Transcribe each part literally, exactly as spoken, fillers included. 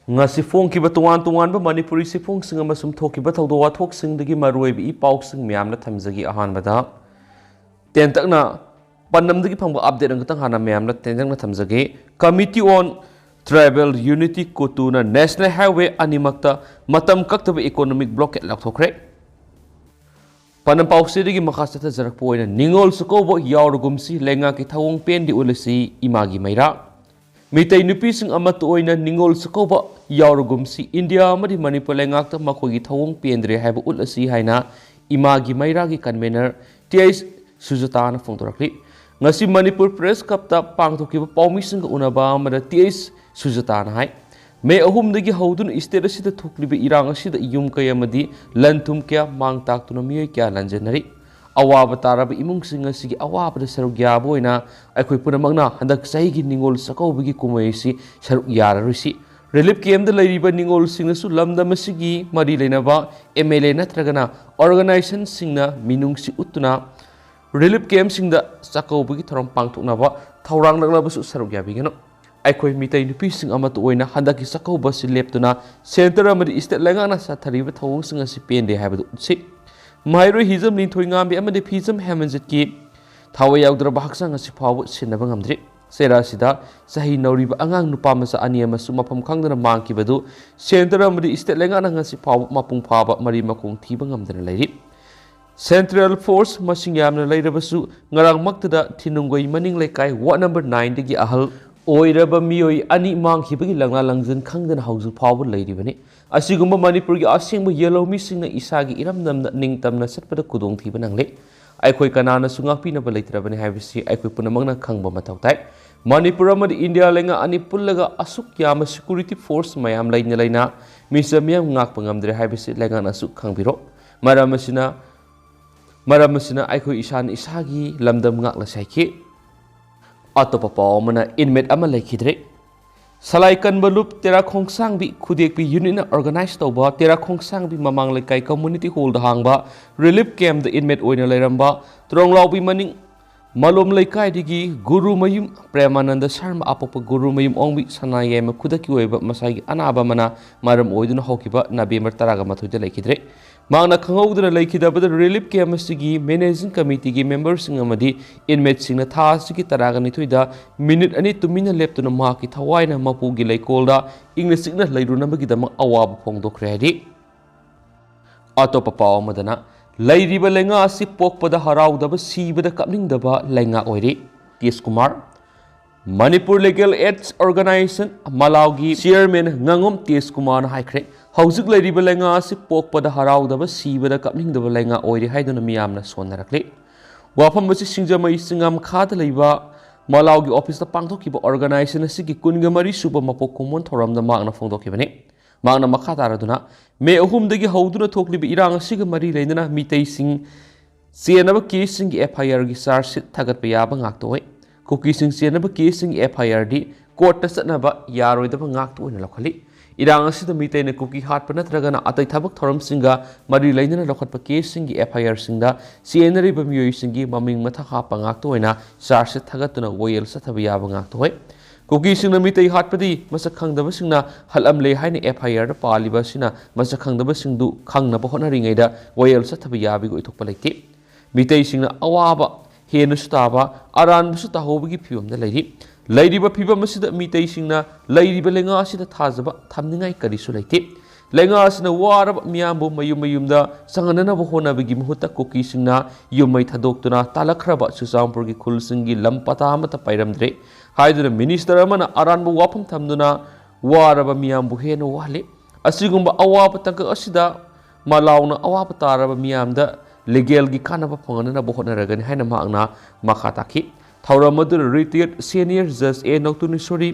ꯉꯁꯤ ꯐꯣꯡꯈꯤꯕ ꯇꯣꯉꯥꯟ ꯇꯣꯉꯥꯟꯕ ꯃꯅꯤꯄꯨꯔꯤ ꯆꯦꯐꯣꯡꯁꯤꯡ ꯑꯃꯁꯨꯡ ꯊꯣꯛꯈꯤꯕ ꯊꯧꯗꯣꯛ ꯋꯥꯊꯣꯛꯁꯤꯡꯗꯒꯤ ꯃꯔꯨꯑꯣꯏꯕ ꯏ ꯄꯥꯎꯁꯤꯡ ꯃꯌꯥꯝꯅ ꯊꯝꯖꯒꯦ꯫ ꯑꯍꯥꯟꯕꯗ ꯇꯦꯟꯇꯛꯅ ꯄꯥꯟꯗꯝꯗꯒꯤ ꯐꯪꯕ ꯑꯞꯗꯦꯠ ꯑꯃꯈꯛꯇꯪ ꯍꯥꯟꯅ ꯃꯌꯥꯝꯅ ꯇꯦꯟꯇꯛꯅ ꯊꯝꯖꯒꯦ꯫ Committee on Tribal Unity, ꯀꯣꯇꯨꯅ ꯅꯦꯁꯅꯦꯜ ꯍꯥꯏꯋꯦ ꯑꯅꯤꯃꯛꯇ ꯃꯇꯝ ꯀꯛꯇꯕ ꯏꯀꯣꯅꯣꯃꯤꯛ ꯕ꯭ꯂꯣꯀꯦꯠ ꯂꯥꯎꯊꯣꯛꯈ꯭ꯔꯦ꯫ ꯄꯥꯟꯗꯝ ꯄꯥꯎꯁꯤꯗꯒꯤ ꯃꯈꯥ ꯆꯠꯊꯖꯔꯛꯄ ꯑꯣꯏꯅ ꯅꯤꯉꯣꯜ ꯆꯥꯛꯀꯧꯕ ꯌꯥꯎꯔꯒꯨꯝꯁꯤ, ꯂꯩꯉꯥꯛꯀꯤ ꯊꯧꯑꯣꯡ ꯄꯦꯟꯗꯦ ꯎꯠꯂꯁꯤ, ꯏꯃꯥꯒꯤ ꯃꯩꯔꯥ꯫ ꯃꯤꯇꯩ ꯅꯨꯄꯤꯁꯤꯡ ꯑꯃꯠꯇ ꯑꯣꯏꯅ ꯅꯤꯉꯣꯜ ꯆꯥꯛꯀꯧꯕ ꯌꯥꯎꯔꯒꯨꯝꯁꯤ, ꯏꯟꯗꯤꯌꯥ ꯑꯃꯗꯤ ꯃꯅꯤꯄꯨꯔ ꯂꯩꯉꯥꯛꯇ ꯃꯈꯣꯏꯒꯤ ꯊꯧꯑꯣꯡ ꯄꯦꯟꯗ꯭ꯔꯦ ꯍꯥꯏꯕ ꯎꯠꯂꯁꯤ ꯍꯥꯏꯅ ꯏꯃꯥꯒꯤ ꯃꯩꯔꯥꯒꯤ ꯀꯟꯚꯦꯅꯔ ꯇꯤ ꯑꯩꯆ ꯁꯨꯖꯇꯥꯅ ꯐꯣꯡꯗꯣꯔꯛꯂꯤ꯫ ꯉꯁꯤ ꯃꯅꯤꯄꯨꯔ ꯄ꯭ꯔꯦꯁ ꯀ꯭ꯂꯕꯇ ꯄꯥꯡꯊꯣꯛꯈꯤꯕ ꯄꯥꯎꯃꯤꯁꯤꯡꯒ ꯎꯅꯕ ꯑꯃꯗ ꯇꯤ ꯑꯩꯆ ꯁꯨꯖꯇꯥꯅ ꯍꯥꯏ, ꯃꯦ ꯑꯍꯨꯝꯗꯒꯤ ꯍꯧꯗꯨꯅ ꯁ꯭ꯇꯦꯠ ꯑꯁꯤꯗ ꯊꯣꯛꯂꯤꯕ ꯏꯔꯥꯡ ꯑꯁꯤꯗ ꯌꯨꯝ ꯀꯩ ꯑꯃꯗꯤ ꯂꯟ ꯊꯨꯝ ꯀꯌꯥ ꯃꯥꯡ ꯇꯥꯛꯇꯨꯅ ꯃꯤꯑꯣꯏ ꯀꯌꯥ ꯂꯟꯖꯟꯅꯔꯤ꯫ ꯑꯋꯥꯕ ꯇꯥꯔꯕ ꯏꯃꯨꯡꯁꯤꯡ ꯑꯁꯤꯒꯤ ꯑꯋꯥꯕꯗ ꯁꯔꯨꯛ ꯌꯥꯕ ꯑꯣꯏꯅ ꯑꯩꯈꯣꯏ ꯄꯨꯝꯅꯃꯛꯅ ꯍꯟꯗꯛ ꯆꯍꯤꯒꯤ ꯅꯤꯉꯣꯜ ꯆꯥꯛꯀꯧꯕꯒꯤ ꯀꯨꯝꯍꯩ ꯑꯁꯤ ꯁꯔꯨꯛ ꯌꯥꯔꯔꯣꯏꯁꯤ꯫ ꯔꯤꯂꯤꯐ ꯀꯦꯝꯗ ꯂꯩꯔꯤꯕ ꯅꯤꯉꯣꯜꯁꯤꯡꯅꯁꯨ ꯂꯝꯗꯝ ꯑꯁꯤꯒꯤ ꯃꯔꯤ ꯂꯩꯅꯕ ꯑꯦꯝ ꯑꯦꯜ ꯑꯦ ꯅꯠꯇ꯭ꯔꯒꯅ ꯑꯣꯔꯒꯅꯥꯏꯖꯦꯁꯟꯁꯤꯡꯅ ꯃꯤꯅꯨꯡꯁꯤ ꯎꯠꯇꯨꯅ ꯔꯤꯂꯤꯐ ꯀꯦꯝꯁꯤꯡꯗ ꯆꯥꯛꯀꯧꯕꯒꯤ ꯊꯧꯔꯝ ꯄꯥꯡꯊꯣꯛꯅꯕ ꯊꯧꯔꯥꯡꯂꯛꯅꯕꯁꯨ ꯁꯔꯨꯛ ꯌꯥꯕꯤꯒꯅꯨ꯫ ꯑꯩꯈꯣꯏ ꯃꯤꯇꯩ ꯅꯨꯄꯤꯁꯤꯡ ꯑꯃꯠꯇ ꯑꯣꯏꯅ ꯍꯟꯗꯛꯀꯤ ꯆꯥꯛꯀꯧꯕ ꯑꯁꯤ ꯂꯦꯞꯇꯨꯅ ꯁꯦꯟꯇꯔ ꯑꯃꯗꯤ ꯁ꯭ꯇꯦꯠ ꯂꯩꯉꯥꯛꯅ ꯆꯠꯊꯔꯤꯕ ꯊꯧꯑꯣꯡꯁꯤꯡ ꯑꯁꯤ ꯄꯦꯟꯗꯦ ꯍꯥꯏꯕꯗꯨ ꯎꯠꯁꯤ꯫ ꯃꯍꯩꯔꯣꯏ ꯍꯤꯖꯝ ꯂꯤꯟꯊꯣꯏꯉꯥꯝꯕꯤ ꯑꯃꯗꯤ ꯐꯤꯖꯝ ꯍꯦꯃꯟꯖꯤꯠꯀꯤ ꯊꯋꯥꯏ ꯌꯥꯎꯗ꯭ꯔꯕ ꯍꯛꯆꯥꯡ ꯑꯁꯤ ꯐꯥꯎꯕ ꯁꯤꯟꯅꯕ ꯉꯝꯗ꯭ꯔꯤ꯫ ꯆꯩꯔꯥ ꯑꯁꯤꯗ ꯆꯍꯤ ꯅꯧꯔꯤꯕ ꯑꯉꯥꯡ ꯅꯨꯄꯥ ꯃꯆꯥ ꯑꯅꯤ ꯑꯃꯁꯨ ꯃꯐꯝ ꯈꯪꯗꯅ ꯃꯥꯡꯈꯤꯕꯗꯨ ꯁꯦꯟꯇꯔ ꯑꯃꯗꯤ ꯁ꯭ꯇꯦꯠ ꯂꯩꯉꯥꯛꯅ ꯉꯁꯤ ꯐꯥꯎꯕ ꯃꯄꯨꯡ ꯐꯥꯕ ꯃꯔꯤ ꯃꯈꯣꯡ ꯊꯤꯕ ꯉꯝꯗꯅ ꯂꯩꯔꯤ꯫ ꯁꯦꯟꯇ꯭ꯔꯦꯜ ꯐꯣꯔꯁ ꯃꯁꯤꯡ ꯌꯥꯝꯅ ꯂꯩꯔꯕꯁꯨ ꯉꯔꯥꯡꯃꯛꯇꯗ ꯊꯤꯅꯨꯡꯒꯩ ꯃꯅꯤꯡ ꯂꯩꯀꯥꯏ ꯋꯥꯔꯗ ꯅꯝꯕꯔ ꯅꯥꯏꯟꯗꯒꯤ ꯑꯍꯜ ꯑꯣꯏꯔꯕ ꯃꯤꯑꯣꯏ ꯑꯅꯤ ꯃꯥꯡꯈꯤꯕꯒꯤ ꯂꯪꯂꯥ ꯂꯪꯖꯟ ꯈꯪꯗꯅ ꯍꯧꯖꯤꯛ ꯐꯥꯎꯕ ꯂꯩꯔꯤꯕꯅꯤ꯫ ꯑꯁꯤꯒꯨꯝꯕ ꯃꯅꯤꯄꯨꯔꯒꯤ ꯑꯁꯦꯡꯕ ꯌꯦꯜꯍꯧꯃꯤꯁꯤꯡꯅ ꯏꯁꯥꯒꯤ ꯏꯔꯝꯗꯝꯗ ꯅꯤꯡꯇꯝꯅ ꯆꯠꯄꯗ ꯈꯨꯗꯣꯡꯊꯤꯕ ꯅꯪꯂꯤ꯫ ꯑꯩꯈꯣꯏ ꯀꯅꯥꯅꯁꯨ ꯉꯥꯛꯄꯤꯅꯕ ꯂꯩꯇ꯭ꯔꯕꯅꯤ ꯍꯥꯏꯕꯁꯤ ꯑꯩꯈꯣꯏ ꯄꯨꯝꯅꯃꯛꯅ ꯈꯪꯕ ꯃꯊꯧ ꯇꯥꯏ꯫ ꯃꯅꯤꯄꯨꯔ ꯑꯃꯗꯤ ꯏꯟꯗꯤꯌꯥ ꯂꯩꯉꯥꯛ ꯑꯅꯤ ꯄꯨꯜꯂꯒ ꯑꯁꯨꯛ ꯌꯥꯝꯕ ꯁꯦꯀ꯭ꯌꯨꯔꯤꯇꯤ ꯐꯣꯔꯁ ꯃꯌꯥꯝ ꯂꯩꯅ ꯂꯩꯅ ꯃꯤꯆꯝ ꯃꯤꯌꯥꯝ ꯉꯥꯛꯄ ꯉꯝꯗ꯭ꯔꯦ ꯍꯥꯏꯕꯁꯤ ꯂꯩꯉꯥꯛꯅꯁꯨ ꯈꯪꯕꯤꯔꯣ꯫ ꯃꯔꯝ ꯑꯁꯤꯅ, ꯃꯔꯝ ꯑꯁꯤꯅ ꯑꯩꯈꯣꯏ ꯏꯁꯥꯅ ꯏꯁꯥꯒꯤ ꯂꯝꯗꯝ ꯉꯥꯛꯂꯁꯤ ꯍꯥꯏꯈꯤ꯫ ꯑꯇꯣꯞꯄ ꯄꯥꯎ ꯑꯃꯅ, ꯏꯟꯃꯦꯠ ꯑꯃ ꯂꯩꯈꯤꯗ꯭ꯔꯦ꯫ ꯁꯂꯥꯏ ꯀꯟꯕ ꯂꯨꯞ ꯇꯦꯔꯥ ꯈꯣꯡꯁꯥꯡꯕꯤ ꯈꯨꯗꯦꯛꯄꯤ ꯌꯨꯅꯤꯠꯅ ꯑꯣꯔꯒꯅꯥꯏꯖ ꯇꯧꯕ ꯇꯦꯔꯥ ꯈꯣꯡꯁꯥꯡꯕꯤ ꯃꯃꯥꯡ ꯂꯩꯀꯥꯏ ꯀꯝꯃꯨꯅꯤꯇꯤ ꯍꯣꯜꯗ ꯍꯥꯡꯕ ꯔꯤꯂꯤꯐ ꯀꯦꯝꯞꯗ ꯏꯟꯃꯦꯠ ꯑꯣꯏꯅ ꯂꯩꯔꯝꯕ ꯇ꯭ꯔꯣꯡꯂꯥꯎꯕꯤ ꯃꯅꯤꯡ ꯃꯂꯣꯝ ꯂꯩꯀꯥꯏꯗꯒꯤ ꯒꯨꯔꯨꯃꯌꯨꯝ ꯄ꯭ꯔꯦꯃꯥꯅꯟꯗ ꯁꯔꯃ ꯑꯄꯣꯛꯄ ꯒꯨꯔꯨꯃꯌꯨꯝ ꯑꯣꯡꯕꯤ ꯁꯅꯥ ꯌꯥꯏꯃ ꯈꯨꯗꯛꯀꯤ ꯑꯣꯏꯕ ꯃꯁꯥꯒꯤ ꯑꯅꯥꯕ ꯑꯃꯅ ꯃꯔꯝ ꯑꯣꯏꯗꯨꯅ ꯍꯧꯈꯤꯕ ꯅꯕꯦꯝꯕꯔ ꯇꯔꯥꯃꯥꯊꯣꯏꯗ ꯂꯩꯈꯤꯗ꯭ꯔꯦ꯫ ꯃꯍꯥꯛꯅ ꯈꯪꯍꯧꯗꯅ ꯂꯩꯈꯤꯗꯕꯗ ꯔꯤꯂꯤꯐ ꯀꯦꯝꯞ ꯑꯁꯤꯒꯤ ꯃꯦꯅꯦꯖꯤꯡ ꯀꯃꯤꯇꯤꯒꯤ ꯃꯦꯝꯕꯔꯁꯤꯡ ꯑꯃꯗꯤ ꯏꯟꯃꯦꯠꯁꯤꯡꯅ ꯊꯥ ꯑꯁꯤꯒꯤ ꯇꯔꯥꯒ ꯅꯤꯊꯣꯏꯗ ꯃꯤꯅꯤꯠ ꯑꯅꯤ ꯇꯨꯃꯤꯟꯅ ꯂꯦꯞꯇꯨꯅ ꯃꯍꯥꯛꯀꯤ ꯊꯋꯥꯏꯅ ꯃꯄꯨꯒꯤ ꯂꯩꯀꯣꯜꯗ ꯏꯪꯅ ꯆꯤꯛꯅ ꯂꯩꯔꯨꯅꯕꯒꯤꯗꯃꯛ ꯑꯋꯥꯕ ꯐꯣꯡꯗꯣꯛꯈ꯭ꯔꯦ ꯍꯥꯏꯔꯤ꯫ ꯑꯇꯣꯞꯄ ꯄꯥꯎ ꯑꯃꯗꯅ, ꯂꯩꯔꯤꯕ ꯂꯩꯉꯥꯛ ꯑꯁꯤ ꯄꯣꯛꯄꯗ ꯍꯔꯥꯎꯗꯕ, ꯁꯤꯕꯗ ꯀꯞꯅꯤꯡꯗꯕ ꯂꯩꯉꯥꯛ ꯑꯣꯏꯔꯤ꯫ Tej Kumar, Manipur legal aids organisation, ꯃꯂꯥꯎꯒꯤ ꯆꯤꯌꯔꯃꯦꯟ ꯉꯥꯉꯣꯝ ꯇꯦꯖ ꯀꯨꯃꯥꯔꯅ ꯍꯥꯏꯈ꯭ꯔꯦ, ꯍꯧꯖꯤꯛ ꯂꯩꯔꯤꯕ ꯂꯩꯉꯥꯛ ꯑꯁꯤ ꯄꯣꯛꯄꯗ ꯍꯔꯥꯎꯗꯕ, ꯁꯤꯕꯗ ꯀꯞꯅꯤꯡꯗꯕ ꯂꯩꯉꯥꯛ ꯑꯣꯏꯔꯤ ꯍꯥꯏꯗꯨꯅ ꯃꯤꯌꯥꯝꯅ ꯁꯣꯟꯅꯔꯛꯂꯤ꯫ ꯋꯥꯐꯝ ꯑꯁꯤ ꯁꯤꯡꯖꯃꯩ ꯆꯤꯡꯉꯥꯝꯈꯥꯗ ꯂꯩꯕ ꯃꯂꯥꯎꯒꯤ ꯑꯣꯐꯤꯁꯇ ꯄꯥꯡꯊꯣꯛꯈꯤꯕ ꯑꯣꯔꯒꯅꯥꯏꯖꯦꯁꯟ ꯑꯁꯤꯒꯤ ꯀꯨꯟꯒ ꯃꯔꯤ ꯁꯨꯕ ꯃꯄꯣꯛ ꯀꯨꯝꯑꯣꯟ ꯊꯧꯔꯝꯗ ꯃꯍꯥꯛꯅ ꯐꯣꯡꯗꯣꯛꯈꯤꯕꯅꯤ꯫ ꯃꯍꯥꯛꯅ ꯃꯈꯥ ꯇꯥꯔꯗꯨꯅ, ꯃꯦ ꯑꯍꯨꯝꯗꯒꯤ ꯍꯧꯗꯨꯅ ꯊꯣꯛꯂꯤꯕ ꯏꯔꯥꯡ ꯑꯁꯤꯒ ꯃꯔꯤ ꯂꯩꯅꯅ ꯃꯤꯇꯩꯁꯤꯡ ꯆꯦꯟꯅꯕ ꯀꯦꯁꯁꯤꯡꯒꯤ ꯑꯦꯐ ꯑꯥꯏ ꯑꯥꯔꯒꯤ ꯆꯥꯔꯖ ꯁꯤꯠ ꯊꯥꯒꯠꯄ ꯌꯥꯕ ꯉꯥꯛꯇ ꯑꯣꯏ꯫ ꯀꯨꯀꯤꯁꯤꯡ ꯆꯦꯟꯅꯕ ꯀꯦꯁꯁꯤꯡꯒꯤ ꯑꯦꯐ ꯑꯥꯏ ꯑꯥꯔꯗꯤ ꯀꯣꯔꯠꯇ ꯆꯠꯅꯕ ꯌꯥꯔꯣꯏꯗꯕ ꯉꯥꯛꯇ ꯑꯣꯏꯅ ꯂꯧꯈꯠꯂꯤ꯫ ꯏꯔꯥꯡ ꯑꯁꯤꯗ ꯃꯤꯇꯩꯅ ꯀꯨꯀꯤ ꯍꯥꯠꯄ ꯅꯠꯇ꯭ꯔꯒꯅ ꯑꯇꯩ ꯊꯕꯛ ꯊꯧꯔꯝꯁꯤꯡꯒ ꯃꯔꯤ ꯂꯩꯅꯅ ꯂꯧꯈꯠꯄ ꯀꯦꯁꯁꯤꯡꯒꯤ ꯑꯦꯐ ꯑꯥꯏ ꯑꯥꯔꯁꯤꯡꯗ ꯆꯦꯟꯅꯔꯤꯕ ꯃꯤꯑꯣꯏꯁꯤꯡꯒꯤ ꯃꯃꯤꯡ ꯃꯊꯛ ꯍꯥꯞꯄ ꯉꯥꯛꯇ ꯑꯣꯏꯅ ꯆꯥꯔꯖ ꯁꯤꯠ ꯊꯥꯒꯠꯇꯨꯅ ꯋꯥꯌꯦꯜ ꯆꯠꯊꯕ ꯌꯥꯕ ꯉꯥꯛꯇ ꯑꯣꯏ꯫ ꯀꯨꯀꯤꯁꯤꯡꯅ ꯃꯤꯇꯩ ꯍꯥꯠꯄꯗꯤ ꯃꯁꯛ ꯈꯪꯗꯕꯁꯤꯡꯅ ꯍꯥꯠꯂꯝꯂꯦ ꯍꯥꯏꯅ ꯑꯦꯐ ꯑꯥꯏ ꯑꯥꯔꯗ ꯄꯥꯜꯂꯤꯕ ꯑꯁꯤꯅ ꯃꯁꯛ ꯈꯪꯗꯕꯁꯤꯡꯗꯨ ꯈꯪꯅꯕ ꯍꯣꯠꯅꯔꯤꯉꯩꯗ ꯋꯥꯌꯦꯜ ꯆꯠꯊꯕ ꯌꯥꯕꯒꯤ ꯑꯣꯏꯊꯣꯛꯄ ꯂꯩꯇꯦ꯫ ꯃꯤꯇꯩꯁꯤꯡꯅ ꯑꯋꯥꯕ ꯍꯦꯟꯅꯁꯨ ꯇꯥꯕ, ꯑꯔꯥꯟꯕꯁꯨ ꯇꯥꯍꯧꯕꯒꯤ ꯐꯤꯕꯝꯗ ꯂꯩꯔꯤ꯫ ꯂꯩꯔꯤꯕ ꯐꯤꯕꯝ ꯑꯁꯤꯗ ꯃꯤꯇꯩꯁꯤꯡꯅ ꯂꯩꯔꯤꯕ ꯂꯩꯉꯥꯛ ꯑꯁꯤꯗ ꯊꯥꯖꯕ ꯊꯝꯅꯤꯡꯉꯥꯏ ꯀꯔꯤꯁꯨ ꯂꯩꯇꯦ꯫ ꯂꯩꯉꯥꯛ ꯑꯁꯤꯅ ꯋꯥꯔꯕ ꯃꯤꯌꯥꯝꯕꯨ ꯃꯌꯨꯝ ꯃꯌꯨꯝꯗ ꯆꯪꯍꯟꯅꯅꯕ ꯍꯣꯠꯅꯕꯒꯤ ꯃꯍꯨꯠꯇ ꯀꯨꯀꯤꯁꯤꯡꯅ ꯌꯨꯝ ꯃꯩ ꯊꯥꯗꯣꯛꯇꯨꯅ ꯇꯥꯜꯂꯛꯈ꯭ꯔꯕ ꯆꯨꯔꯆꯥꯟꯄꯨꯔꯒꯤ ꯈꯨꯜꯁꯤꯡꯒꯤ ꯂꯝ ꯄꯇꯥ ꯑꯃꯠꯇ ꯄꯥꯏꯔꯝꯗ꯭ꯔꯦ ꯍꯥꯏꯗꯨꯅ ꯃꯤꯅꯤꯁꯇꯔ ꯑꯃꯅ ꯑꯔꯥꯟꯕ ꯋꯥꯐꯝ ꯊꯝꯗꯨꯅ ꯋꯥꯔꯕ ꯃꯤꯌꯥꯝꯕꯨ ꯍꯦꯟꯅ ꯋꯥꯍꯜꯂꯤ꯫ ꯑꯁꯤꯒꯨꯝꯕ ꯑꯋꯥꯕ ꯇꯥꯡꯀꯛ ꯑꯁꯤꯗ ꯃꯂꯥꯎꯅ ꯑꯋꯥꯕ ꯇꯥꯔꯕ ꯃꯤꯌꯥꯝꯗ ꯂꯤꯒꯦꯜꯒꯤ ꯀꯥꯟꯅꯕ ꯐꯪꯍꯟꯅꯕ ꯍꯣꯠꯅꯔꯒꯅꯤ ꯍꯥꯏꯅ ꯃꯍꯥꯛꯅ ꯃꯈꯥ ꯇꯥꯈꯤ꯫ ꯊꯧꯔꯝ ꯑꯗꯨꯗ ꯔꯤꯇꯥꯌꯔꯗ ꯁꯦꯅꯤꯌꯔ ꯖꯖ ꯑꯦ ꯅꯧꯇꯨꯅꯤꯁꯣꯔꯤ,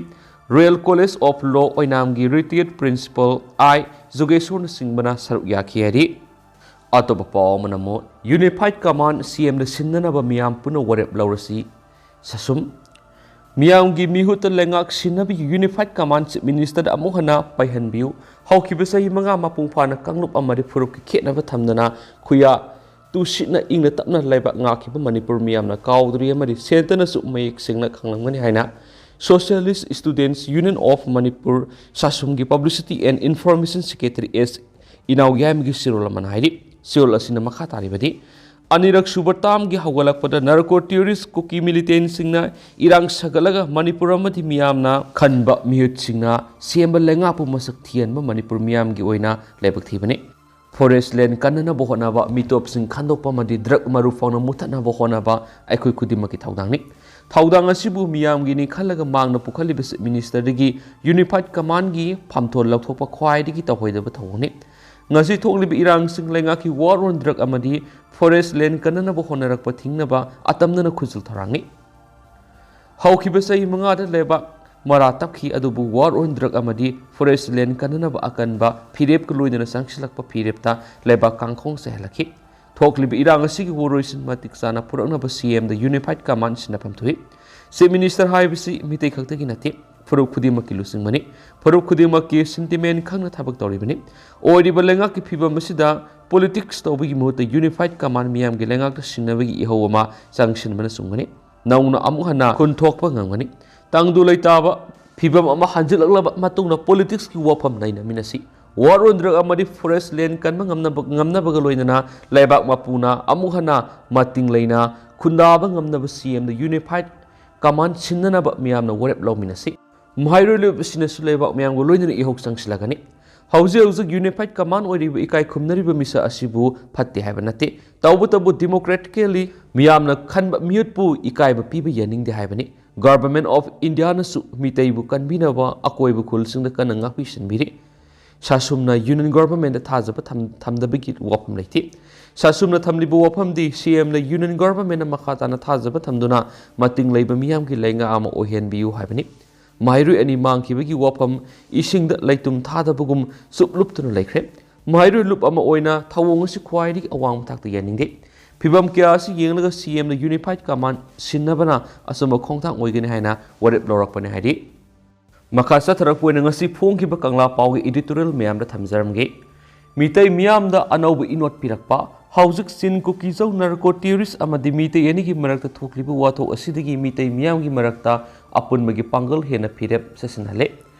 ꯔꯣꯌꯦꯜ ꯀꯣꯂꯦꯖ ꯑꯣꯐ ꯂꯣ ꯑꯣꯏꯅꯥꯝꯒꯤ ꯔꯤꯇꯥꯌꯔꯗ ꯄ꯭ꯔꯤꯟꯁꯤꯄꯥꯜ ꯑꯥꯏ ꯖꯨꯒꯦꯁꯣꯔꯅꯆꯤꯡꯕꯅ ꯁꯔꯨꯛ ꯌꯥꯈꯤ ꯍꯥꯏꯔꯤ꯫ ꯑꯇꯣꯞꯄ ꯄꯥꯎ ꯑꯃꯅ ꯑꯃꯨꯛ ꯌꯨꯅꯤꯐꯥꯏꯗ ꯀꯃꯥꯟꯗ ꯁꯤ ꯑꯦꯝꯗ ꯁꯤꯟꯅꯅꯕ ꯃꯤꯌꯥꯝ ꯄꯨꯟꯅ ꯋꯥꯔꯦꯞ ꯂꯧꯔꯁꯤ꯫ ꯁꯁꯨꯝ, ꯃꯤꯌꯥꯝꯒꯤ ꯃꯤꯍꯨꯠꯇ ꯂꯩꯉꯥꯛ ꯁꯤꯟꯅꯕꯒꯤ ꯌꯨꯅꯤꯐꯥꯏꯗ ꯀꯃꯥꯟꯗ ꯆꯤꯐ ꯃꯤꯅꯤꯁꯇꯔꯗ ꯑꯃꯨꯛ ꯍꯟꯅ ꯄꯥꯏꯍꯟꯕꯤꯌꯨ꯫ ꯍꯧꯈꯤꯕ ꯆꯍꯤ ꯃꯉꯥ ꯃꯄꯨꯡ ꯐꯥꯅ ꯀꯥꯡꯂꯨꯞ ꯑꯃꯗꯤ ꯐꯨꯔꯨꯞꯀꯤ ꯈꯦꯠꯅꯕ ꯊꯝꯗꯅ ꯈꯨꯌꯥ ꯎꯁꯤꯠꯅ ꯏꯪꯅ ꯇꯞꯅ ꯂꯩꯕꯥꯛ ꯉꯥꯛꯈꯤꯕ ꯃꯅꯤꯄꯨꯔ ꯃꯤꯌꯥꯝꯅ ꯀꯥꯎꯗ꯭ꯔꯤ ꯑꯃꯗꯤ ꯁꯦꯟꯇꯅꯁꯨ ꯃꯌꯦꯛ ꯁꯦꯡꯅ ꯈꯪꯂꯝꯒꯅꯤ ꯍꯥꯏꯅ Socialist Students Union of Manipur ꯁꯥꯁꯨꯝꯒꯤ Publicity and Information Secretary ꯑꯦꯁ ꯏꯅꯥꯎꯌꯥꯏꯃꯒꯤ ꯆꯦꯔꯣꯜ ꯑꯃꯅ ꯍꯥꯏꯔꯤ꯫ ꯆꯦꯔꯣꯜ ꯑꯁꯤꯅ ꯃꯈꯥ ꯇꯥꯔꯤꯕꯗꯤ, ꯑꯅꯤꯔꯛ ꯁꯨꯕ ꯇꯥꯝꯒꯤ ꯍꯧꯒꯠꯂꯛꯄꯗ narco terrorist ꯀꯨꯀꯤ militantꯁꯤꯡꯅ ꯏꯔꯥꯡ ꯁꯥꯒꯠꯂꯒ ꯃꯅꯤꯄꯨꯔ ꯑꯃꯗꯤ ꯃꯤꯌꯥꯝꯅ ꯈꯟꯕ ꯃꯤꯍꯨꯠꯁꯤꯡꯅ ꯁꯦꯝꯕ ꯂꯩꯉꯥꯛꯄꯨ ꯃꯁꯛ ꯊꯤꯍꯟꯕ ꯃꯅꯤꯄꯨꯔ ꯃꯤꯌꯥꯝꯒꯤ ꯑꯣꯏꯅ ꯂꯥꯏꯕꯛ ꯊꯤꯕꯅꯤ꯫ Forest land ꯀꯟꯅꯅꯕ ꯍꯣꯠꯅꯕ, ꯃꯤꯇꯣꯞꯁꯤꯡ ꯈꯟꯗꯣꯛꯄ ꯑꯃꯗꯤ drug ꯃꯔꯨ ꯐꯥꯎꯅ ꯃꯨꯊꯠꯅꯕ ꯍꯣꯠꯅꯕ ꯑꯩꯈꯣꯏ ꯈꯨꯗꯤꯡꯃꯛꯀꯤ ꯊꯧꯗꯥꯡꯅꯤ꯫ ꯊꯧꯗꯥꯡ ꯑꯁꯤꯕꯨ ꯃꯤꯌꯥꯝꯒꯤꯅꯤ ꯈꯜꯂꯒ ꯃꯥꯡꯅ ꯄꯨꯈꯠꯂꯤꯕ Chief Ministerꯗꯒꯤ Unified Commandꯒꯤ ꯐꯝꯊꯣꯟ ꯂꯧꯊꯣꯛꯄ ꯈ꯭ꯋꯥꯏꯗꯒꯤ ꯇꯧꯍꯩꯗꯕ ꯊꯧꯑꯣꯡꯅꯤ꯫ ꯉꯁꯤ ꯊꯣꯛꯂꯤꯕ ꯏꯔꯥꯡꯁꯤꯡ ꯂꯩꯉꯥꯛꯀꯤ war on drug ꯑꯃꯗꯤ forest land ꯀꯟꯅꯅꯕ ꯍꯣꯠꯅꯔꯛꯄ ꯊꯤꯡꯅꯕ ꯑꯇꯝꯅꯅ ꯈꯨꯖꯤꯜ ꯊꯧꯔꯥꯡꯅꯤ꯫ ꯍꯧꯈꯤꯕ ꯆꯍꯤ ꯃꯉꯥꯗ ꯂꯩꯕꯥꯛ ꯃꯔꯥ ꯇꯞꯈꯤ, ꯑꯗꯨꯕꯨ war on drug ꯑꯃꯗꯤ forest land ꯀꯟꯅꯅꯕ ꯑꯀꯟꯕ ꯐꯤꯔꯦꯞꯀ ꯂꯣꯏꯅꯅ ꯆꯪꯁꯤꯜꯂꯛꯄ ꯐꯤꯔꯦꯞꯇ ꯂꯩꯕꯥꯛ ꯀꯥꯡꯈꯣꯡ ꯆꯥꯏꯍꯜꯂꯛꯈꯤ꯫ ꯊꯣꯛꯂꯤꯕ ꯏꯔꯥꯡ ꯑꯁꯤꯒꯤ ꯋꯥꯔꯣꯏꯁꯤꯟ ꯃꯇꯤꯛ ꯆꯥꯅ ꯄꯨꯔꯛꯅꯕ CMꯗ Unified Command ꯁꯤꯟꯅꯐꯝ ꯊꯣꯛꯏ꯫ Chief Minister ꯍꯥꯏꯕꯁꯤ ꯃꯤꯇꯩ ꯈꯛꯇꯒꯤ ꯅꯠꯇꯦ, ꯐꯨꯔꯨꯞ ꯈꯨꯗꯤꯡꯃꯛꯀꯤ ꯂꯨꯆꯤꯡꯕꯅꯤ꯫ ꯐꯨꯔꯨꯞ ꯈꯨꯗꯤꯡꯃꯛꯀꯤ sentiment ꯈꯪꯅ ꯊꯕꯛ ꯇꯧꯔꯤꯕꯅꯤ꯫ ꯑꯣꯏꯔꯤꯕ ꯂꯩꯉꯥꯛꯀꯤ ꯐꯤꯕꯝ ꯑꯁꯤꯗ politics ꯇꯧꯕꯒꯤ ꯃꯍꯨꯠꯇ Unified Command ꯃꯤꯌꯥꯝꯒꯤ ꯂꯩꯉꯥꯛꯇ ꯁꯤꯟꯅꯕꯒꯤ ꯏꯍꯧ ꯑꯃ ꯆꯪꯁꯤꯟꯕꯅ ꯆꯨꯝꯒꯅꯤ꯫ ꯅꯧꯅ ꯑꯃꯨꯛ ꯍꯟꯅ ꯈꯨꯟ ꯊꯣꯛꯄ ꯉꯝꯒꯅꯤ꯫ ꯇꯪꯗꯨ ꯂꯩꯇꯥꯕ ꯐꯤꯕꯝ ꯑꯃ ꯍꯟꯖꯤꯜꯂꯛꯂꯕ ꯃꯇꯨꯡꯗ politicsꯀꯤ ꯋꯥꯐꯝ ꯅꯩꯅꯃꯤꯟꯅꯁꯤ꯫ War on drug ꯑꯃꯗꯤ forest land ꯀꯟꯕ ꯉꯝꯅꯕ, ꯉꯝꯅꯕꯒ ꯂꯣꯏꯅꯅ ꯂꯩꯕꯥꯛ ꯃꯄꯨꯅ ꯑꯃꯨꯛ ꯍꯟꯅ ꯃꯇꯤꯡ ꯂꯩꯅ ꯈꯨꯟꯗꯥꯕ ꯉꯝꯅꯕ CMꯗ Unified Command ꯁꯤꯟꯅꯅꯕ ꯃꯤꯌꯥꯝꯅ ꯋꯥꯔꯦꯞ ꯂꯧꯃꯤꯟꯅꯁꯤ꯫ ꯃꯍꯩꯔꯣꯏ ꯂꯣꯏꯕꯁꯤꯡꯅꯁꯨ ꯂꯩꯕꯥꯛ ꯃꯌꯥꯝꯒ ꯂꯣꯏꯅꯅ ꯏꯍꯧ ꯆꯪꯁꯤꯜꯂꯒꯅꯤ꯫ ꯍꯧꯖꯤꯛ ꯍꯧꯖꯤꯛ Unified Command ꯑꯣꯏꯔꯤꯕ ꯏꯀꯥꯏ ꯈꯨꯝꯅꯔꯤꯕ ꯃꯤꯁꯛ ꯑꯁꯤꯕꯨ ꯐꯠꯇꯦ ꯍꯥꯏꯕ ꯅꯠꯇꯦ, ꯇꯧꯕꯇꯕꯨ democratically ꯃꯤꯌꯥꯝꯅ ꯈꯟꯕ ꯃꯤꯍꯨꯠꯄꯨ ꯏꯀꯥꯏꯕ ꯄꯤꯕ ꯌꯥꯅꯤꯡꯗꯦ ꯍꯥꯏꯕꯅꯤ꯫ Government of Indiaꯅꯁꯨ ꯃꯤꯇꯩꯕꯨ ꯀꯟꯕꯤꯅꯕ ꯑꯀꯣꯏꯕ ꯈꯨꯜꯁꯤꯡꯗ ꯀꯟꯅ ꯉꯥꯛꯄꯤ ꯁꯦꯟꯕꯤꯔꯤ꯫ ꯁꯥꯁꯨꯝꯅ Union Governmentꯇ ꯊꯥꯖꯕ ꯊꯝ-, ꯊꯝꯗꯕꯒꯤ ꯋꯥꯐꯝ ꯂꯩꯇꯦ꯫ ꯁꯥꯁꯨꯝꯅ ꯊꯝꯂꯤꯕ ꯋꯥꯐꯝꯗꯤ CMꯅ Union Governmentꯅ ꯃꯈꯥ ꯇꯥꯅ ꯊꯥꯖꯕ ꯊꯝꯗꯨꯅ ꯃꯇꯤꯡ ꯂꯩꯕ ꯃꯤꯌꯥꯝꯒꯤ ꯂꯩꯉꯥꯛ ꯑꯃ ꯑꯣꯏꯍꯟꯕꯤꯌꯨ ꯍꯥꯏꯕꯅꯤ꯫ ꯃꯍꯩꯔꯣꯏ ꯑꯅꯤ ꯃꯥꯡꯈꯤꯕꯒꯤ ꯋꯥꯐꯝ, ꯏꯁꯤꯡꯗ ꯂꯩꯇꯨꯝ ꯊꯥꯗꯕꯒꯨꯝ ꯆꯨꯞ ꯂꯨꯞꯇꯨꯅ ꯂꯩꯈ꯭ꯔꯦ꯫ ꯃꯍꯩꯔꯣꯏ ꯂꯨꯞ ꯑꯃ ꯑꯣꯏꯅ ꯊꯧꯑꯣꯡ ꯑꯁꯤ ꯈ꯭ꯋꯥꯏꯗꯒꯤ ꯑꯋꯥꯡꯕ ꯊꯥꯛꯇ ꯌꯥꯅꯤꯡꯗꯦ꯫ ꯐꯤꯕꯝ ꯀꯌꯥ ꯑꯁꯤ ꯌꯦꯡꯂꯒ CMꯅ Unified Command ꯁꯤꯟꯅꯕꯅ ꯑꯆꯨꯝꯕ ꯈꯣꯡꯊꯥꯡ ꯑꯣꯏꯒꯅꯤ ꯍꯥꯏꯅ ꯋꯥꯔꯦꯞ ꯂꯧꯔꯛꯄꯅꯤ ꯍꯥꯏꯔꯤ꯫ ꯃꯈꯥ ꯆꯠꯊꯔꯛꯄ ꯑꯣꯏꯅ ꯉꯁꯤ ꯐꯣꯡꯈꯤꯕ ꯀꯪꯂꯥ ꯄꯥꯎꯒꯤ editorial ꯃꯌꯥꯝꯗ ꯊꯝꯖꯔꯝꯒꯦ꯫ ꯃꯤꯇꯩ ꯃꯤꯌꯥꯝꯗ ꯑꯅꯧꯕ ꯏꯅꯣꯠ ꯄꯤꯔꯛꯄ, ꯍꯧꯖꯤꯛ ꯆꯤꯟ ꯀꯨꯀꯤꯖꯧ ꯅꯥꯔꯀꯣ ꯇꯦꯔꯣꯔꯤꯁ ꯑꯃꯗꯤ ꯃꯤꯇꯩ ꯑꯅꯤꯒꯤ ꯃꯔꯛꯇ ꯊꯣꯛꯂꯤꯕ ꯋꯥꯊꯣꯛ ꯑꯁꯤꯗꯒꯤ ꯃꯤꯇꯩ ꯃꯤꯌꯥꯝꯒꯤ ꯃꯔꯛꯇ ꯑꯄꯨꯟꯕꯒꯤ ꯄꯥꯡꯒꯜ ꯍꯦꯟꯅ ꯐꯤꯔꯦꯞ ꯆꯠꯁꯤꯟꯍꯜꯂꯦ꯫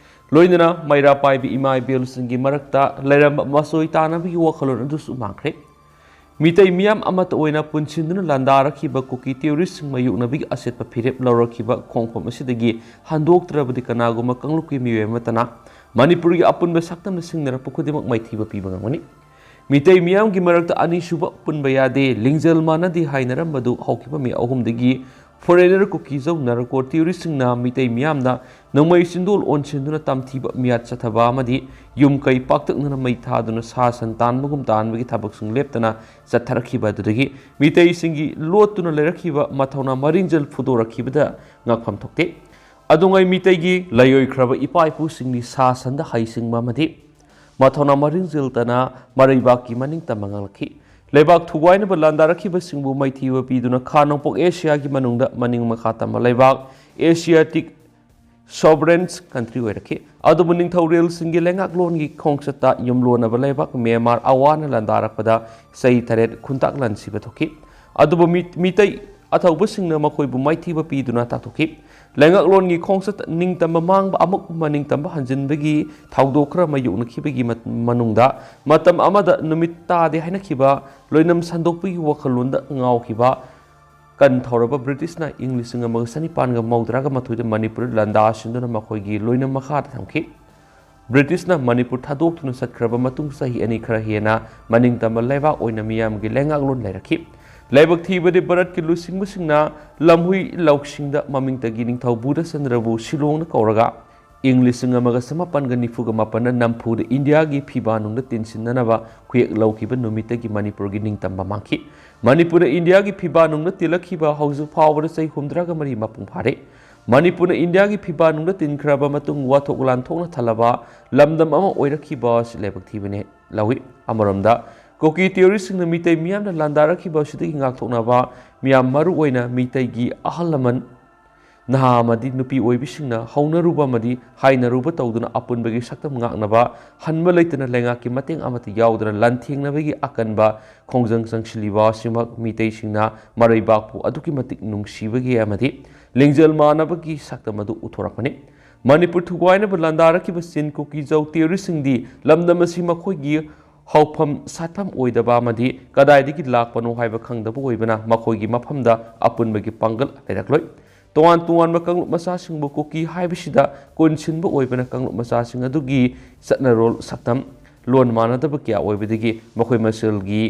ꯂꯣꯏꯅꯅ ꯃꯩꯔꯥ ꯄꯥꯏꯕꯤ ꯏꯃꯥ ꯏꯕꯦꯜꯁꯤꯡꯒꯤ ꯃꯔꯛꯇ ꯂꯩꯔꯝꯕ ꯃꯆꯣꯏ ꯇꯥꯅꯕꯒꯤ ꯋꯥꯈꯜꯂꯣꯟ ꯑꯗꯨꯁꯨ ꯃꯥꯡꯈ꯭ꯔꯦ꯫ ꯃꯤꯇꯩ ꯃꯤꯌꯥꯝ ꯑꯃꯠꯇ ꯑꯣꯏꯅ ꯄꯨꯟꯁꯤꯟꯗꯨꯅ ꯂꯥꯟꯗꯥꯔꯛꯈꯤꯕ ꯀꯨꯀꯤ ꯇꯦꯔꯣꯔꯤꯁꯁꯤꯡ ꯃꯥꯌꯣꯛꯅꯕꯒꯤ ꯑꯆꯦꯠꯄ ꯐꯤꯔꯦꯞ ꯂꯧꯔꯛꯈꯤꯕ ꯈꯣꯡꯐꯝ ꯑꯁꯤꯗꯒꯤ ꯍꯟꯗꯣꯛꯇ꯭ꯔꯕꯗꯤ ꯀꯅꯥꯒꯨꯝꯕ ꯀꯥꯡꯂꯨꯞꯀꯤ ꯃꯤꯑꯣꯏ ꯑꯃꯠꯇꯅ ꯃꯅꯤꯄꯨꯔꯒꯤ ꯑꯄꯨꯟꯕ ꯁꯛꯇꯝꯅ ꯁꯤꯡꯅꯔꯛꯄ ꯈꯨꯗꯤꯡꯃꯛ ꯃꯥꯏꯊꯤꯕ ꯄꯤꯕ ꯉꯝꯒꯅꯤ꯫ ꯃꯤꯇꯩ ꯃꯤꯌꯥꯝꯒꯤ ꯃꯔꯛꯇ ꯑꯅꯤꯁꯨꯕ ꯄꯨꯟꯕ ꯌꯥꯗꯦ, ꯂꯤꯡꯖꯦꯜ ꯃꯥꯟꯅꯗꯦ ꯍꯥꯏꯅꯔꯝꯕꯗꯨ ꯍꯧꯈꯤꯕ ꯃꯦ ꯑꯍꯨꯝꯗꯒꯤ ꯐꯣꯔꯦꯅꯔ ꯀꯨꯀꯤꯖꯧ ꯅꯥꯔꯀꯣ ꯇꯦꯔꯣꯔꯤꯁꯁꯤꯡꯅ ꯃꯤꯇꯩ ꯃꯤꯌꯥꯝꯗ ꯅꯣꯡꯃꯩ ꯆꯤꯟꯗꯣꯜ ꯑꯣꯟꯁꯤꯟꯗꯨꯅ ꯇꯝꯊꯤꯕ ꯃꯤꯌꯥꯠ ꯆꯠꯊꯕ ꯑꯃꯗꯤ ꯌꯨꯝ ꯀꯩ ꯄꯥꯛꯇꯛꯅꯅ ꯃꯩ ꯊꯥꯗꯨꯅ ꯁꯥ ꯁꯟ ꯇꯥꯟꯕꯒꯨꯝ ꯇꯥꯟꯕꯒꯤ ꯊꯕꯛꯁꯤꯡ ꯂꯦꯞꯇꯅ ꯆꯠꯊꯔꯛꯈꯤꯕ ꯑꯗꯨꯗꯒꯤ ꯃꯤꯇꯩꯁꯤꯡꯒꯤ ꯂꯣꯠꯇꯨꯅ ꯂꯩꯔꯛꯈꯤꯕ ꯃꯊꯧꯅꯥ ꯃꯔꯤꯡꯖꯦꯜ ꯐꯨꯗꯣꯔꯛꯈꯤꯕꯗ ꯉꯛꯐꯝ ꯊꯣꯛꯇꯦ꯫ ꯑꯗꯨꯉꯩ ꯃꯤꯇꯩꯒꯤ ꯂꯩꯑꯣꯏꯈ꯭ꯔꯕ ꯏꯄꯥ ꯏꯄꯨꯁꯤꯡꯒꯤ ꯁꯥ ꯁꯟꯗ ꯍꯩꯁꯤꯡꯕ ꯑꯃꯗꯤ ꯃꯊꯧꯅꯥ ꯃꯔꯤꯡꯖꯦꯜꯇꯅ ꯃꯔꯩꯕꯥꯛꯀꯤ ꯃꯅꯤꯡ ꯇꯝꯕ ꯉꯥꯡꯂꯛꯈꯤ꯫ ꯂꯩꯕꯥꯛ ꯊꯨꯒꯥꯏꯅꯕ ꯂꯥꯟꯗꯥꯔꯛꯈꯤꯕꯁꯤꯡꯕꯨ ꯃꯥꯏꯊꯤꯕ ꯄꯤꯗꯨꯅ ꯈꯥ ꯅꯣꯡꯄꯣꯛ ꯑꯦꯁꯤꯌꯥꯒꯤ ꯃꯅꯨꯡꯗ ꯃꯅꯤꯡ ꯃꯈꯥ ꯇꯝꯕ ꯂꯩꯕꯥꯛ, Asiatic sovereign country ꯑꯣꯏꯔꯛꯈꯤ꯫ ꯑꯗꯨꯕꯨ ꯅꯤꯡꯊꯧꯔꯦꯜꯁꯤꯡꯒꯤ ꯂꯩꯉꯥꯛꯂꯣꯟꯒꯤ ꯈꯣꯡꯆꯠꯇ ꯌꯨꯝꯂꯣꯟꯅꯕ ꯂꯩꯕꯥꯛ ꯃ꯭ꯌꯥꯟꯃꯥꯔ ꯑꯋꯥꯅ ꯂꯥꯟꯗꯥꯔꯛꯄꯗ ꯆꯍꯤ ꯇꯔꯦꯠ ꯈꯨꯟꯇꯥꯛ ꯂꯥꯟꯁꯤꯕ ꯊꯣꯛꯈꯤ꯫ ꯑꯗꯨꯕꯨ ꯃꯤ-, ꯃꯤꯇꯩ ꯑꯊꯧꯕꯁꯤꯡꯅ ꯃꯈꯣꯏꯕꯨ ꯃꯥꯏꯊꯤꯕ ꯄꯤꯗꯨꯅ ꯇꯥꯛꯊꯣꯛꯈꯤ꯫ ꯂꯩꯉꯥꯛꯂꯣꯟꯒꯤ ꯈꯣꯡꯆꯠ ꯅꯤꯡꯇꯝꯕ ꯃꯥꯡꯕ ꯑꯃꯨꯛ ꯃꯅꯤꯡꯇꯝꯕ ꯍꯟꯖꯤꯟꯕꯒꯤ ꯊꯧꯗꯣꯛ ꯈꯔ ꯃꯥꯌꯣꯛꯅꯈꯤꯕꯒꯤ ꯃꯠ-, ꯃꯅꯨꯡꯗ ꯃꯇꯝ ꯑꯃꯗ ꯅꯨꯃꯤꯠ ꯇꯥꯗꯦ ꯍꯥꯏꯅꯈꯤꯕ ꯂꯣꯏꯅꯝ ꯁꯟꯗꯣꯛꯄꯒꯤ ꯋꯥꯈꯜꯂꯣꯟꯗ ꯉꯥꯎꯈꯤꯕ ꯀꯟ ꯊꯧꯔꯕ ꯕ꯭ꯔꯤꯇꯤꯁꯅ ꯏꯪ ꯂꯤꯁꯤꯡ ꯑꯃꯒ ꯆꯅꯤꯄꯥꯟꯒ ꯃꯧꯗ꯭ꯔꯥꯒ ꯃꯥꯊꯣꯏꯗ ꯃꯅꯤꯄꯨꯔꯗ ꯂꯥꯟꯗꯥ ꯁꯤꯟꯗꯨꯅ ꯃꯈꯣꯏꯒꯤ ꯂꯣꯏꯅꯝ ꯃꯈꯥꯗ ꯊꯝꯈꯤ꯫ ꯕ꯭ꯔꯤꯇꯤꯁꯅ ꯃꯅꯤꯄꯨꯔ ꯊꯥꯗꯣꯛꯇꯨꯅ ꯆꯠꯈ꯭ꯔꯕ ꯃꯇꯨꯡ ꯆꯍꯤ ꯑꯅꯤ ꯈꯔ ꯍꯦꯟꯅ ꯃꯅꯤꯡꯇꯝꯕ ꯂꯩꯕꯥꯛ ꯑꯣꯏꯅ ꯃꯤꯌꯥꯝꯒꯤ ꯂꯩꯉꯥꯛꯂꯣꯟ ꯂꯩꯔꯛꯈꯤ꯫ ꯂꯥꯏꯕꯛ ꯊꯤꯕꯗꯤ ꯚꯥꯔꯠꯀꯤ ꯂꯨꯆꯤꯡꯕꯁꯤꯡꯅ ꯂꯝꯍꯨꯏ ꯂꯧꯁꯤꯡꯗ ꯃꯃꯤꯡꯇꯒꯤ ꯅꯤꯡꯊꯧ ꯕꯨꯙꯆꯟꯗ꯭ꯔꯕꯨ ꯁꯤꯂꯣꯡꯗ ꯀꯧꯔꯒ ꯏꯪ ꯂꯤꯁꯤꯡ ꯑꯃꯒ ꯆꯃꯥꯄꯟꯒ ꯅꯤꯐꯨꯒ ꯃꯥꯄꯟꯗ ꯅꯝꯐꯨꯗ ꯏꯟꯗꯤꯌꯥꯒꯤ ꯐꯤꯕꯥ ꯅꯨꯡꯗ ꯇꯤꯟꯁꯤꯟꯅꯅꯕ ꯈꯨꯌꯦꯛ ꯂꯧꯈꯤꯕ ꯅꯨꯃꯤꯠꯇꯒꯤ ꯃꯅꯤꯄꯨꯔꯒꯤ ꯅꯤꯡꯇꯝꯕ ꯃꯥꯡꯈꯤ꯫ ꯃꯅꯤꯄꯨꯔꯗ ꯏꯟꯗꯤꯌꯥꯒꯤ ꯐꯤꯕꯥ ꯅꯨꯡꯗ ꯇꯤꯜꯂꯛꯈꯤꯕ ꯍꯧꯖꯤꯛ ꯐꯥꯎꯕꯗ ꯆꯍꯤ ꯍꯨꯝꯗ꯭ꯔꯥꯒ ꯃꯔꯤ ꯃꯄꯨꯡ ꯐꯥꯔꯦ꯫ ꯃꯅꯤꯄꯨꯔꯅ ꯏꯟꯗꯤꯌꯥꯒꯤ ꯐꯤꯕꯥ ꯅꯨꯡꯗ ꯇꯤꯟꯈ꯭ꯔꯕ ꯃꯇꯨꯡ ꯋꯥꯊꯣꯛ ꯂꯥꯟꯊꯣꯛꯅ ꯊꯜꯂꯕ ꯂꯝꯗꯝ ꯑꯃ ꯑꯣꯏꯔꯛꯈꯤꯕ ꯑꯁꯤ ꯂꯥꯏꯕꯛ ꯊꯤꯕꯅꯤ ꯂꯧꯏ꯫ ꯑꯃꯔꯣꯝꯗ ꯀꯨꯀꯤ ꯇꯦꯔꯣꯔꯤꯁꯁꯤꯡꯅ ꯃꯤꯇꯩ ꯃꯤꯌꯥꯝꯅ ꯂꯥꯟꯗꯥꯔꯛꯈꯤꯕ ꯑꯁꯤꯗꯒꯤ ꯉꯥꯛꯊꯣꯛꯅꯕ ꯃꯤꯌꯥꯝ, ꯃꯔꯨ ꯑꯣꯏꯅ ꯃꯤꯇꯩꯒꯤ ꯑꯍꯜ ꯂꯃꯟ, ꯅꯍꯥ ꯑꯃꯗꯤ ꯅꯨꯄꯤ ꯑꯣꯏꯕꯤꯁꯤꯡꯅ ꯍꯧꯅꯔꯨꯕ ꯑꯃꯗꯤ ꯍꯥꯏꯅꯔꯨꯕ ꯇꯧꯗꯨꯅ ꯑꯄꯨꯟꯕꯒꯤ ꯁꯛꯇꯝ ꯉꯥꯛꯅꯕ, ꯍꯟꯕ ꯂꯩꯇꯅ ꯂꯩꯉꯥꯛꯀꯤ ꯃꯇꯦꯡ ꯑꯃꯠꯇ ꯌꯥꯎꯗꯅ ꯂꯥꯟꯊꯦꯡꯅꯕꯒꯤ ꯑꯀꯟꯕ ꯈꯣꯡꯖꯪ ꯆꯪꯁꯤꯜꯂꯤꯕ ꯑꯁꯤꯃꯛ ꯃꯤꯇꯩꯁꯤꯡꯅ ꯃꯔꯩꯕꯥꯛꯄꯨ ꯑꯗꯨꯛꯀꯤ ꯃꯇꯤꯛ ꯅꯨꯡꯁꯤꯕꯒꯤ ꯑꯃꯗꯤ ꯂꯤꯡꯖꯦꯜ ꯃꯥꯟꯅꯕꯒꯤ ꯁꯛꯇꯝ ꯑꯗꯨ ꯎꯠꯊꯣꯔꯛꯄꯅꯤ꯫ ꯃꯅꯤꯄꯨꯔ ꯊꯨꯒꯥꯏꯅꯕ ꯂꯥꯟꯗꯥꯔꯛꯈꯤꯕ ꯆꯤꯟ ꯀꯨꯀꯤ ꯖꯧ ꯇꯦꯔꯣꯔꯤꯁꯁꯤꯡꯗꯤ ꯂꯝꯗꯝ ꯑꯁꯤ ꯃꯈꯣꯏꯒꯤ ꯍꯧꯐꯝ ꯁꯥꯠꯐꯝ ꯑꯣꯏꯗꯕ ꯑꯃꯗꯤ ꯀꯗꯥꯏꯗꯒꯤ ꯂꯥꯛꯄꯅꯣ ꯍꯥꯏꯕ ꯈꯪꯗꯕ ꯑꯣꯏꯕꯅ ꯃꯈꯣꯏꯒꯤ ꯃꯐꯝꯗ ꯑꯄꯨꯟꯕꯒꯤ ꯄꯥꯡꯒꯜ ꯂꯩꯔꯛꯂꯣꯏ꯫ ꯇꯣꯉꯥꯟ ꯇꯣꯉꯥꯟꯕ ꯀꯥꯡꯂꯨꯞ ꯃꯆꯥꯁꯤꯡꯕꯨ ꯀꯨꯀꯤ ꯍꯥꯏꯕꯁꯤꯗ ꯀꯣꯟꯁꯤꯟꯕ ꯑꯣꯏꯕꯅ ꯀꯥꯡꯂꯨꯞ ꯃꯆꯥꯁꯤꯡ ꯑꯗꯨꯒꯤ ꯆꯠꯅꯔꯣꯜ ꯁꯛꯇꯝ ꯂꯣꯟ ꯃꯥꯟꯅꯗꯕ ꯀꯌꯥ ꯑꯣꯏꯕꯗꯒꯤ ꯃꯈꯣꯏ ꯃꯁꯦꯜꯒꯤ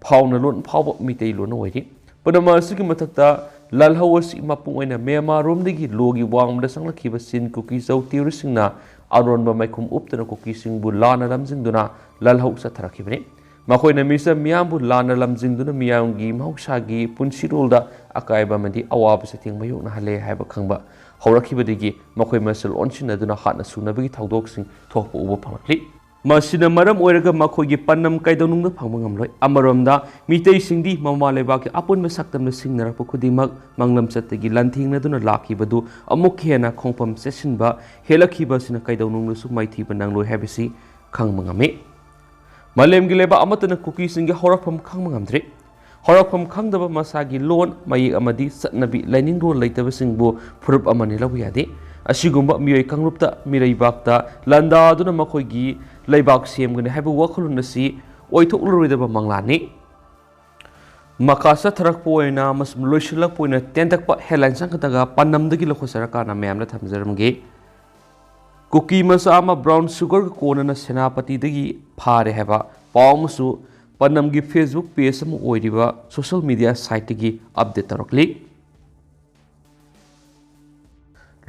ꯐꯥꯎꯅ ꯂꯣꯟ ꯐꯥꯎꯕ ꯃꯤꯇꯩ ꯂꯣꯟ ꯑꯣꯏꯔꯤ꯫ ꯄꯨꯝꯅꯃꯛ ꯑꯁꯤꯒꯤ ꯃꯊꯛꯇ ꯂꯥꯜꯍꯧ ꯑꯁꯤ ꯃꯄꯨꯡ ꯑꯣꯏꯅ ꯃ꯭ꯌꯥꯟꯃꯥꯔꯔꯣꯝꯗꯒꯤ ꯂꯣꯒꯤ ꯋꯥꯡꯃꯗ ꯆꯪꯂꯛꯈꯤꯕ ꯆꯤꯟ ꯀꯨꯀꯤ ꯖꯧ ꯇꯦꯔꯣꯔꯤꯁꯁꯤꯡꯅ ꯑꯔꯣꯟꯕ ꯃꯥꯏꯈꯨꯝ ꯎꯞꯇꯨꯅ ꯀꯨꯀꯤꯁꯤꯡꯕꯨ ꯂꯥꯟꯅ ꯂꯝꯖꯤꯡꯗꯨꯅ ꯂꯥꯜꯍꯧ ꯆꯠꯊꯔꯛꯈꯤꯕꯅꯤ꯫ ꯃꯈꯣꯏꯅ ꯃꯤꯆꯝ ꯃꯤꯌꯥꯝꯕꯨ ꯂꯥꯟꯅ ꯂꯝꯖꯤꯡꯗꯨꯅ ꯃꯤꯌꯥꯝꯒꯤ ꯃꯍꯧꯁꯥꯒꯤ ꯄꯨꯟꯁꯤꯔꯣꯜꯗ ꯑꯀꯥꯏꯕ ꯑꯃꯗꯤ ꯑꯋꯥꯕ ꯆꯩꯊꯦꯡ ꯃꯥꯌꯣꯛꯅꯍꯜꯂꯦ ꯍꯥꯏꯕ ꯈꯪꯕ ꯍꯧꯔꯛꯈꯤꯕꯗꯒꯤ ꯃꯈꯣꯏ ꯃꯁꯦꯜ ꯑꯣꯟꯁꯤꯟꯅꯗꯨꯅ ꯍꯥꯠꯅ ꯁꯨꯅꯕꯒꯤ ꯊꯧꯗꯣꯛꯁꯤꯡ ꯊꯣꯛꯄ ꯎꯕ ꯐꯪꯂꯛꯂꯤ꯫ ꯃꯁꯤꯅ ꯃꯔꯝ ꯑꯣꯏꯔꯒ ꯃꯈꯣꯏꯒꯤ ꯄꯥꯟꯗꯝ ꯀꯩꯗꯧꯅꯨꯡꯗ ꯐꯪꯕ ꯉꯝꯂꯣꯏ꯫ ꯑꯃꯔꯣꯝꯗ ꯃꯤꯇꯩꯁꯤꯡꯗꯤ ꯃꯃꯥ ꯂꯩꯕꯥꯛꯀꯤ ꯑꯄꯨꯟꯕ ꯁꯛꯇꯝꯗ ꯁꯤꯡꯅꯔꯛꯄ ꯈꯨꯗꯤꯡꯃꯛ ꯃꯥꯡꯂꯝꯆꯠꯇꯒꯤ ꯂꯥꯟꯊꯦꯡꯅꯗꯨꯅ ꯂꯥꯛꯈꯤꯕꯗꯨ ꯑꯃꯨꯛꯀ ꯍꯦꯟꯅ ꯈꯣꯡꯐꯝ ꯆꯦꯠꯁꯤꯟꯕ ꯍꯦꯜꯂꯛꯈꯤꯕ ꯑꯁꯤꯅ ꯀꯩꯗꯧꯅꯨꯡꯗꯁꯨ ꯃꯥꯏꯊꯤꯕ ꯅꯪꯂꯣꯏ ꯍꯥꯏꯕꯁꯤ ꯈꯪꯕ ꯉꯝꯃꯤ꯫ ꯃꯥꯂꯦꯝꯒꯤ ꯂꯩꯕꯥꯛ ꯑꯃꯠꯇꯅ ꯀꯨꯀꯤꯁꯤꯡꯒꯤ ꯍꯧꯔꯛꯐꯝ ꯈꯪꯕ ꯉꯝꯗ꯭ꯔꯤ꯫ ꯍꯧꯔꯛꯐꯝ ꯈꯪꯗꯕ ꯃꯁꯥꯒꯤ ꯂꯣꯟ, ꯃꯌꯦꯛ ꯑꯃꯗꯤ ꯆꯠꯅꯕꯤ, ꯂꯥꯏꯅꯤꯡꯂꯣꯟ ꯂꯩꯇꯕꯁꯤꯡꯕꯨ ꯐꯨꯔꯨꯞ ꯑꯃꯅꯤ ꯂꯧꯕ ꯌꯥꯗꯦ꯫ ꯑꯁꯤꯒꯨꯝꯕ ꯃꯤꯑꯣꯏ ꯀꯥꯡꯂꯨꯞꯇ ꯃꯤꯔꯩꯕꯥꯛꯇ ꯂꯥꯟꯗꯥꯗꯨꯅ ꯃꯈꯣꯏꯒꯤ ꯂꯩꯕꯥꯛ ꯁꯦꯝꯒꯅꯤ ꯍꯥꯏꯕ ꯋꯥꯈꯜꯂꯣꯟ ꯑꯁꯤ ꯑꯣꯏꯊꯣꯛꯂꯔꯣꯏꯗꯕ ꯃꯪꯂꯥꯟꯅꯤ꯫ ꯃꯈꯥ ꯆꯠꯊꯔꯛꯄ ꯑꯣꯏꯅ ꯑꯃꯁꯨꯡ ꯂꯣꯏꯁꯤꯜꯂꯛꯄ ꯑꯣꯏꯅ ꯇꯦꯟꯇꯛꯄ headline ꯆꯪꯈꯠꯇꯒ ꯄꯥꯟꯗꯝꯗꯒꯤ ꯂꯧꯈꯠꯆꯔꯀꯥꯟꯗ ꯃꯌꯥꯝꯗ ꯊꯝꯖꯔꯝꯒꯦ꯫ ꯀꯨꯀꯤ ꯃꯆꯥ ꯑꯃ brown sugarꯒ ꯀꯣꯟꯅꯅ ꯁꯦꯅꯥꯄꯇꯤꯗꯒꯤ ꯐꯥꯔꯦ ꯍꯥꯏꯕ ꯄꯥꯎ ꯑꯃꯁꯨ ꯄꯥꯟꯗꯝꯒꯤ Facebook page ꯑꯃ ꯑꯣꯏꯔꯤꯕ social media siteꯇꯒꯤ update ꯇꯧꯔꯛꯂꯤ꯫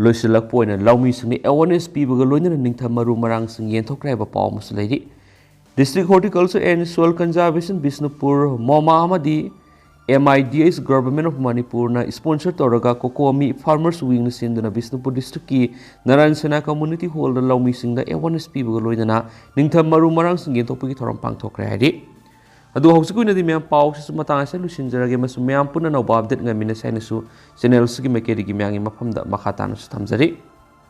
ꯂꯣꯏꯁꯤꯜꯂꯛꯄ ꯑꯣꯏꯅ ꯂꯧꯃꯤꯁꯤꯡꯗ awareness ꯄꯤꯕꯒ ꯂꯣꯏꯅꯅ ꯅꯤꯡꯊꯝ ꯃꯔꯨ ꯃꯔꯥꯡꯁꯤꯡ ꯌꯦꯟꯊꯣꯛꯈ꯭ꯔꯦ ꯍꯥꯏꯕ ꯄꯥꯎ ꯑꯃꯁꯨ ꯂꯩꯔꯤ꯫ District Horticulture and Soil Conservation Bishnupur, ꯃꯣꯃꯥ ꯑꯃꯗꯤ M I D H Government of ꯃꯅꯤꯄꯨꯔꯅ sponsor ꯇꯧꯔꯒ COCOMI Farmers Wingꯅ ꯁꯤꯟꯗꯨꯅ ꯕꯤꯁꯅꯨꯄꯨꯔ districtꯀꯤ ꯅꯥꯔꯥꯌꯟ ꯁꯦꯅꯥ community hallꯗ ꯂꯧꯃꯤꯁꯤꯡꯗ awareness ꯄꯤꯕꯒ ꯂꯣꯏꯅꯅ ꯅꯤꯡꯊꯝ ꯃꯔꯨ ꯃꯔꯥꯡꯁꯤꯡ ꯌꯦꯟꯊꯣꯛꯄꯒꯤ ꯊꯧꯔꯝ ꯄꯥꯡꯊꯣꯛꯈ꯭ꯔꯦ ꯍꯥꯏꯔꯤ꯫ ꯑꯗꯨ ꯍꯧꯖꯤꯛꯀꯤ ꯑꯣꯏꯅꯗꯤ ꯃꯌꯥꯝ ꯄꯥꯎꯁꯤꯁꯨ ꯃꯇꯥꯡ ꯑꯁꯤꯗ ꯂꯣꯏꯁꯤꯟꯖꯔꯒꯦ, ꯑꯃꯁꯨꯡ ꯃꯌꯥꯝ ꯄꯨꯟꯅ ꯑꯅꯧꯕ update ꯉꯥꯏꯃꯤꯟꯅꯁꯤ ꯍꯥꯏꯅꯁꯨ channel ꯑꯁꯤꯒꯤ ꯃꯥꯏꯀꯩꯗꯒꯤ ꯃꯌꯥꯝꯒꯤ ꯃꯐꯝꯗ ꯃꯈꯥ ꯇꯥꯅꯁꯨ ꯊꯝꯖꯔꯤ꯫